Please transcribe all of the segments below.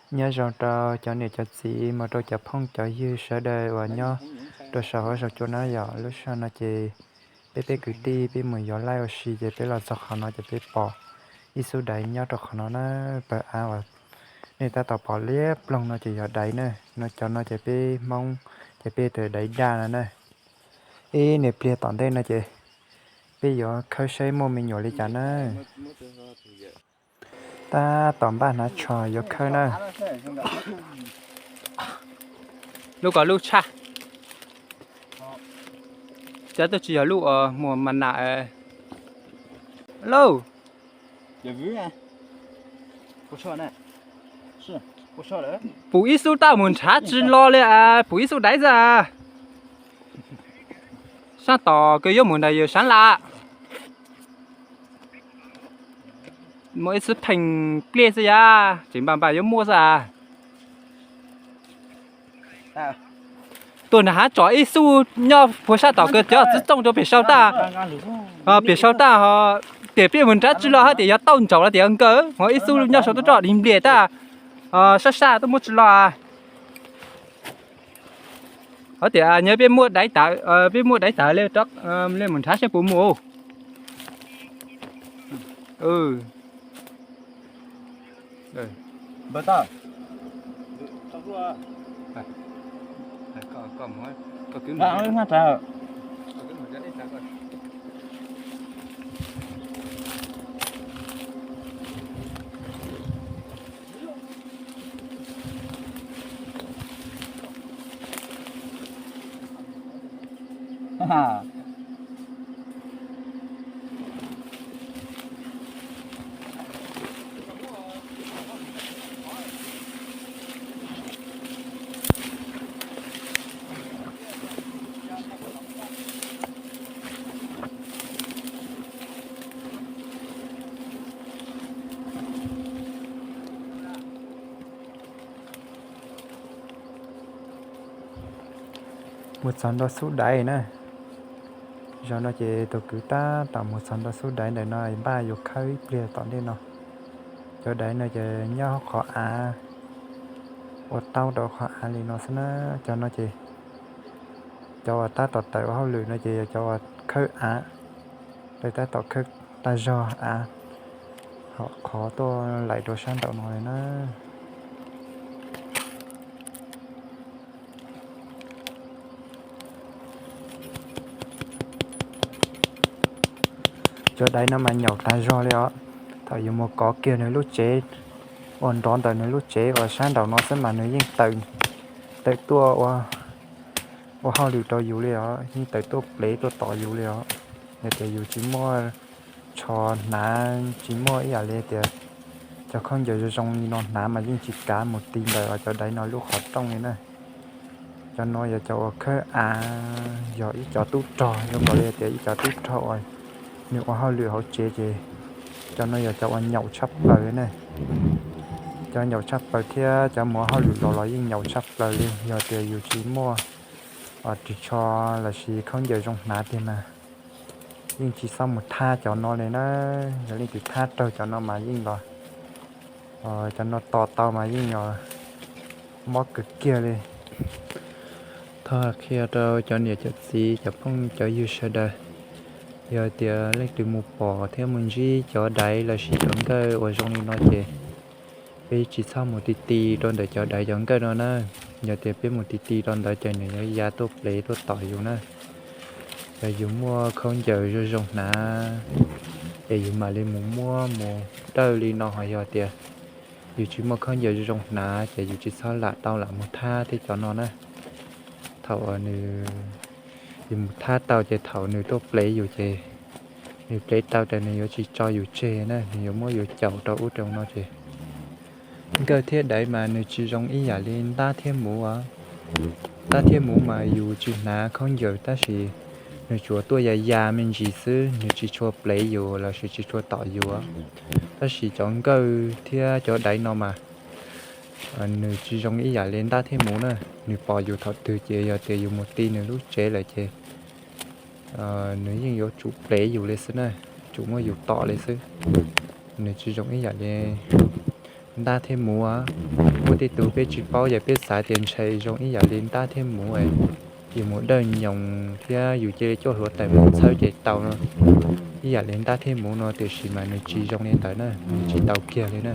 Nyob zoo rau cov niam cov txiv mus rau cov phooj cov ywg sawv daws uas nyob rau saum huab saum cua na yom. Lub sij hawm no ces peb peb kwv tij peb mus yuav laij ua si ces peb los txog qhov no ces peb pom ib xub daiv nyob rau qhov no na. Pawg av uas nej tab tom pom liab ploog no ces yog daiv na, no cov no ces peb Hmoob ces peb tias daiv daj no na. Ib niag pliag tom ntej no ces peb yuav khawb saib muaj me nyuam li cas na. Tab tom npaj hnav tsho yuav khawb na. Lub ko lub tshaj, cov twb tsis yog lub uas muag mas nam. Lauj, pum ib xub tab mus nrhav tsis los li as, pum ib xub daiv xwb as. Sab tom kws yuav mus ntawm yawg Sav Lam, muaj ib xub pheej pliaj xwb yam, tseem npaj npaj yuav muaj xwb as. Tuaj nrhav tsom ib xub nyob puag sab tom kws cov txiv txooj rau pem sau tag, pem sau tag ho tias peb mus nrhav tsis los hab tias yog tauj ntsaum los tias nkawd ho ib xub nyob sau tuaj roj di nplias tag, sab sab tuaj muab tsis los. Ho tias nyob peb muaj daiv tawv, peb muaj daiv tawv le, le mus nrhav saib puas mus. Mus txog nrau xub daiv na. Zaum no ces tus kwv tab tom mus txog nrau xub daiv ntawm no npaj yuav khawb ib pliag tom ntej no. Cov daiv no ces nyob hauv qhov av, ua taub rau qhov av li no xwb na. Cov no ces cov uas tab tom tawm ua hauj lwm no ces yog cov uas khawb av, lawv tab tom khawb tag zog av, ho qhov tuaj laim rau sab nraum no li na. Cov daiv no mas nyaum tag zog li os. Thaum yus mus kov kiag nws lub tsev, ua nrov ntawm nws lub tsev uas sab nraum no xwb mas nws yeej tawm tuaj ua hauj lwm rau yus li os, yeej tawm tuaj plev tuaj tom yus li os. Yog tias yus tsis muaj tsho hnav, tsis muaj ib yam li tias cov khaub ncaws zoo zoo li no hnav mas yeej tsis kav mus ti ntawm cov daiv no lub qhov rooj li na. Cov no yog cov uas khawb av, yog ib cov tub rog, zoo nkaus li tias ib cov tub rog uas nws ua hauj lwm hauv tsev ces cov no yog cov uas nyaum tshaj plaws ne. Cov nyaum tshaj plaws thiab cov mus ua hauj lwm los los yeej nyaum tshaj plaws li. Yog tias yus tsis muaj ris tsho lossis khaub ncaws zoo hnav tiag mas yeej tsis txhob mus thab cov no li na. Yog leej twg thab raug cov no mas yeej los, cov no tos tau mas yeej mob kawg kiag li. Thov qhia rau cov niam cov txiv cov phooj cov ywg sawv daws, yog tias leej twg mus pom thiab mus ntsib cov daiv lossis cov nkawj uas zoo li no ces peb tsis txhob mus ti ti rau ntawm cov daiv cov nkawj no na. Yog tias peb mus ti ti rau ntawd ces nws yuav ya tuaj plev tuaj tom yus na. Yog yus muaj khaub ncaws zoo zoo hnav es yus mam li mus muab mus dawj li no, ho yog tias yus tsis muaj khaub ncaws zoo zoo hnav ces yus tsis txhob lam tau lam mus thab thiab cov no na. Thaum nws, yus mus thab tau ces thaum nws tuaj plev yus ces nws plev tau ces nws yuav tsis tso yus tseg na, nws yuav muab yus caum rau ub rau no ces nkawj thiab daiv mas nws tsis zoo ib yam li ntab thiab muv os. Ntab thiab muv mas yus tsis hnav khaub ncaws tab sis nws tsuas tuaj ya ya me ntsis xwb, nws tsis tshua plev yus lossis tsis tshua tom yus. Tab sis cov nkawj thiab cov daiv no mas nws tsis zoo ib yam li ntab thiab muv na, nws pom yus thaum twg ces yog tias yus mus ti nws lub tsev lawm ces nws yeej yuav tsum plev yus li xwb na, tsum muab yus tom li xwb. Nws tsis zoo ib yam li ntab thiab muv. Muaj tej tug peb tsis paub, yog peb xav tias ntshe zoo ib yam li ntab thiab muv, yus mus dawj nyoos thiab yus cia li cuaj hluav taws mus txhawb ces tau no, ib yam li ntab thiab muv no, tiam sis mas nws tsis zoo li ntawd na, nws tsis tau kiag li na.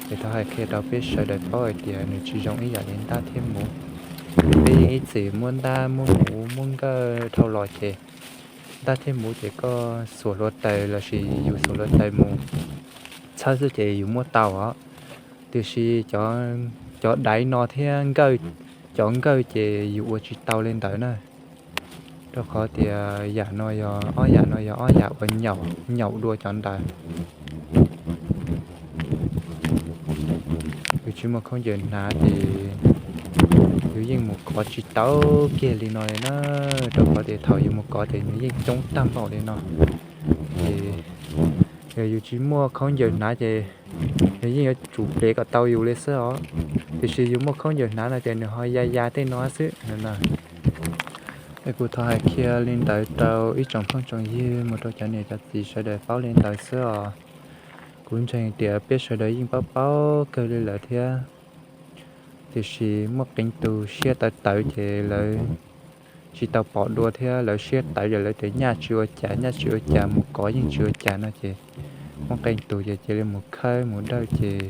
Ces thov hais qhia rau peb sawv daws paub hais tias nws tsis zoo ib yam li ntab thiab muv. Peb yeej ib txwm muab ntab muab muv muab nkawj dhau los ces ntab thiab muv ces koj xuas hluav taws lossis yus xuas hluav taws mus txhawb xwb ces yus muab tau os. Tiam sis cov daiv no thiab nkawj, cov nkawj ces yus ua tsis tau li ntawd na. Rau qhov tias yam no yog ob yam no yog ob yam uas nyaum dua cov ntawd. Yus tsis muaj khaub ncaws hnav ces yus yeej mus kov tsis tau kiag li no li na. Rau qhov tias thaum yus mus kov ces nws yeej coob tag npaum li no. Ces yog yus tsis muaj khaub ncaws hnav ces yus yeej yuav tsum plev kom tau yus li xwb os. Tiam sis yus muaj khaub ncaws hnav no ces nws ho ya ya tej no xwb no. Es kuv thov hais qhia li ntawd rau ib tsoom phooj tsoom ywg mus rau cov niam cov txiv sawv daws paub li ntawd xwb os. Kuv ntseeg tias peb sawv daws yeej paub paub kawg li lawm thiab. Tiam sis muaj qee tus siab tawv tawv ces lawv tsis tau pom dua thiab lawv siab tawv ces lawv tias nyaj tsis ua cas, nyaj tsis ua cas, mus kov yeej tsis ua cas no ces muaj qee tus ces cia li mus khawb mus dawj ces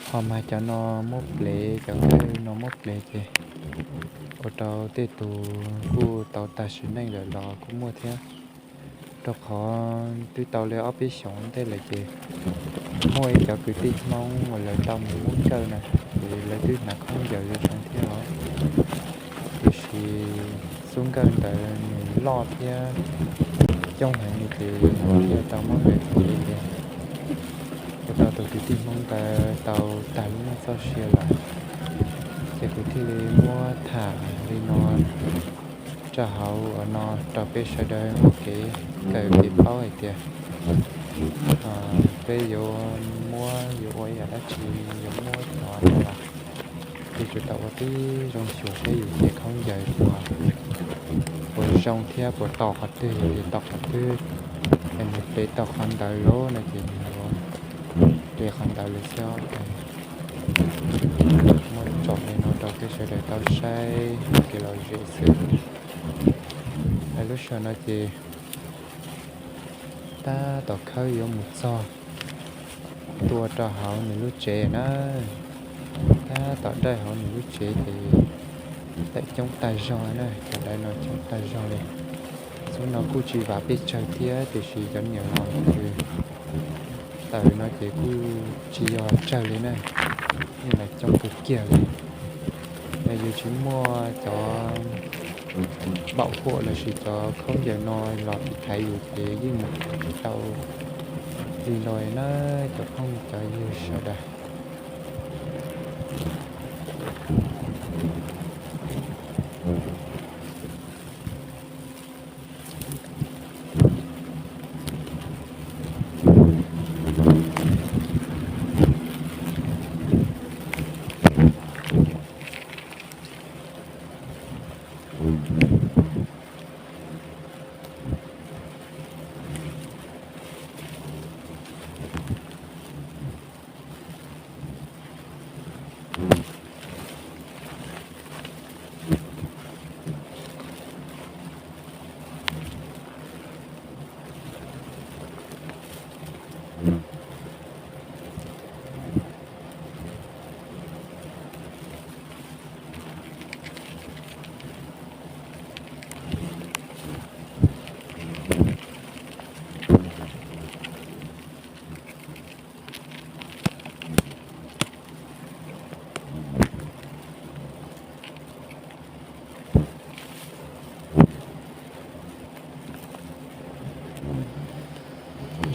ho mas cov no muab plev, cov nkawj no muab plev ces ua rau tej tus kuj tau tag sim neej lawm los kuj muaj thiab. Rau qhov twb tau li ob peb xyoos ntej lawm ces muaj ib cov kwv tij Hmoob uas lawv tau mus muab nkawj na, ces lawv twb hnav khaub ncaws zoo thiab os. Tiam sis xub nkawj ntawd nws loj thiab coob heev li ces thiaj tau muab nkawd plev ces ua rau tus kwv tij Hmoob ntawd tau tag lub neej txoj sia lawm. Ces kuv thiaj li muab tham li no rau hauv no rau peb sawv daws ua kev kawm kev paub hais tias peb yuav muab yuav ua ib yam dab tsi, yuav muab cov no los peb tsum tau ua tib zoo xyuas saib yus cev khaub ncaws puas zoo thiab puas to qhov twg, yog tias to qhov twg es nws plev tau qhov ntawd lawm no ces nws yuav plev qhov ntawd li xwb. Muab tsom li no rau peb sawv daws tau saib kev lom zem xwb. Lub sij hawm no ces tab tom khawb yuav mus txog tua rau hauv nws lub tsev na. Tab tom dawj hauv nws lub tsev ces tawm coob tag zog na, cov daiv no coob tag zog li. Xub no kuj tsis vam pes tsawg thiab tiam sis cov niam no ces tawm no ces kuj tsis yog tsawg li na, yeej lam coob kawg kiag li. Yog yus tsis muaj cov npaum huam lossis cov khaub ncaws no los tiv thaiv yus ces yeej mus tsis tau li no na, cov phooj cov ywg sawv daws.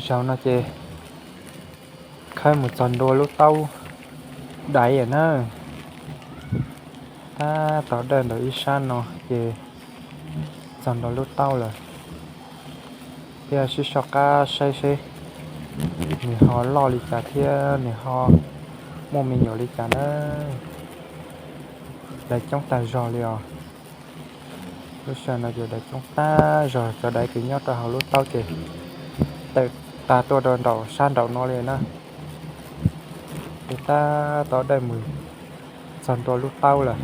Zaum no ces khawb mus txog ntua lub taub daiv lawm na. Tab tom dawj ntawm ib sab no ces txog ntua lub taub lawm. Thiab sib soj qab saib seb nws ho loj li cas thiab nws ho muaj me nyuam li cas na. Daiv coob tag zog li os. Lub sij hawm no ces daiv coob tag zog, cov daiv kws nyob rau hauv lub taub ces tawm Tas tuaj rau nraum sab nraum no li na, ces tab tom dawj mus txog ntua lub taub lawm.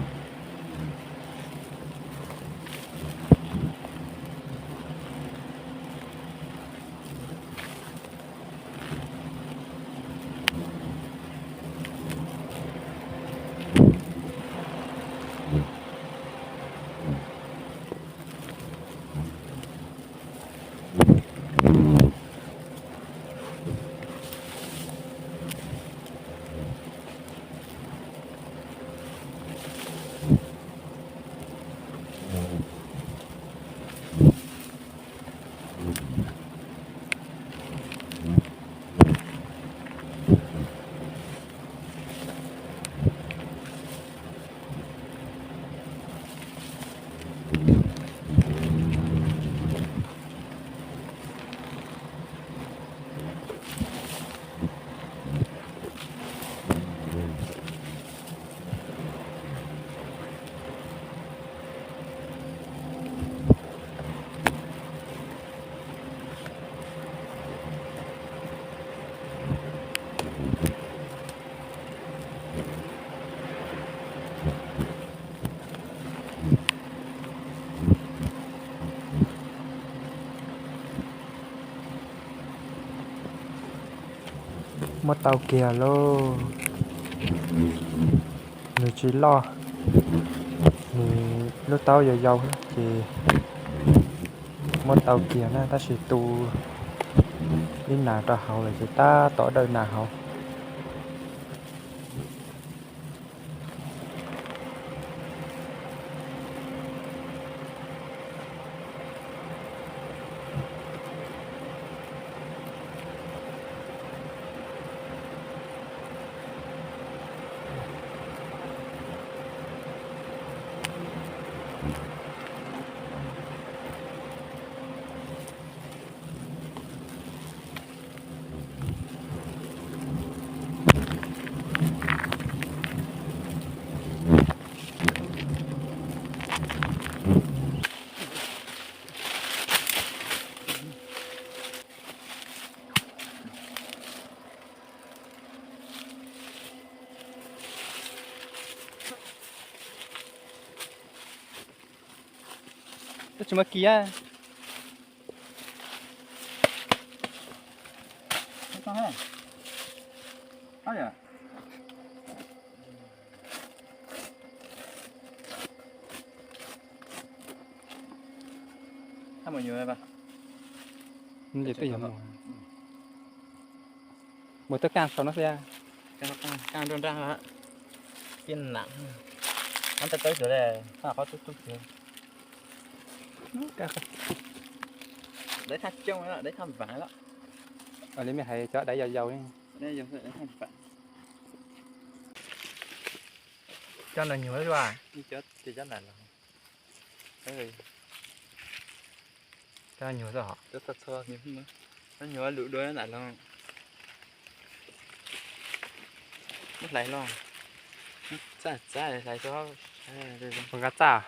Muab tau kiag lauj. Nws tsis loj, nws lub taub yau yau ces muab tau kiag na, tab sis tu ib nas rau hauv lawm ces tab tom dawj nas hauv. Tsis muaj kiag. Mus tau kaj sau no xwb. Kaj nrog nrag, tiaj nam, ob tawb tawb tuaj, qhov tub tub tiag. Dawb thaj coob, dawb thaj npav los. Li mej hais cov dawb yau yau li. Cov no nyuag, cov nam los. Cov nyuag, cov nyuag lus dua nam los. Muab hlais los. Txaj txaj hlais tso. Nqa txaj.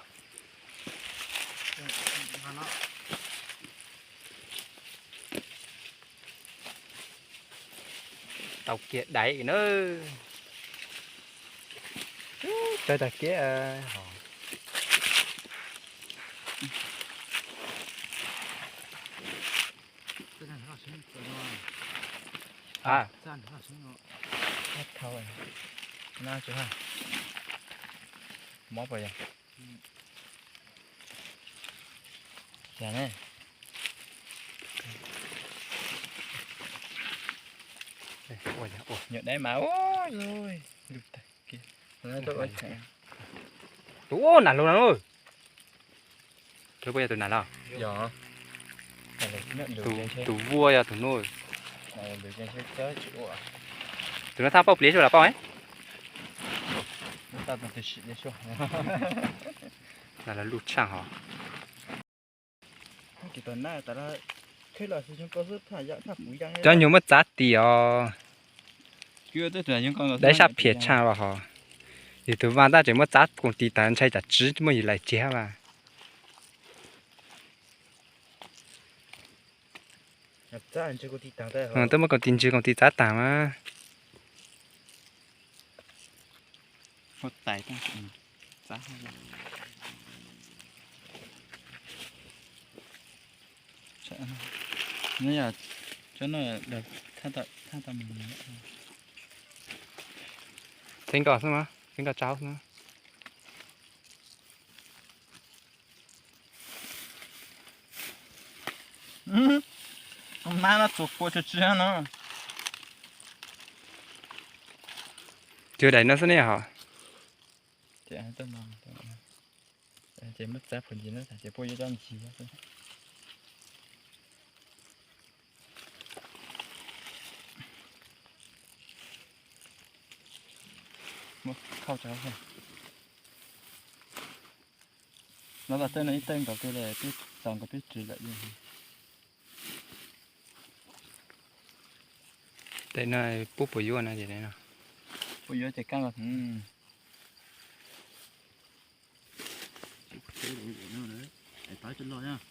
Tau kiag daiv na. Tawg tag kiag. Mob puas yog? Nyuam daiv mas, tus ub nam lug no. Tus puas yog tus nam los? Tus vuag yog tus nuj. Tus no thaj paub pliav suab los paub. Nam los luj tshaaj hov. Cov nyuag muab txav tim os. Daiv sab phiam tshaaj los hov. Yus tus vaj tab tseem muab txav koom tim tas ntshai tsam tsis muaj yus laim tseg mas. Twb muab koom tis ntsws koom tis txav tas mas. Txheeb nkoj xwb mas, txheeb nkoj tsaub xwb. Mab no txuas kua tsis tsis no. Cog daim no xwb ne hos. Ces muab txav phuam ncig na, ces puab yuav coj ncig xwb. Muab khauj tso. Los los tej no ib tej nkaus kiag li, peb txaus nkaus peb ris lawm. Tej no puab puas yuav no ces no. Puab yuav ces kaj los. Tawv cov los.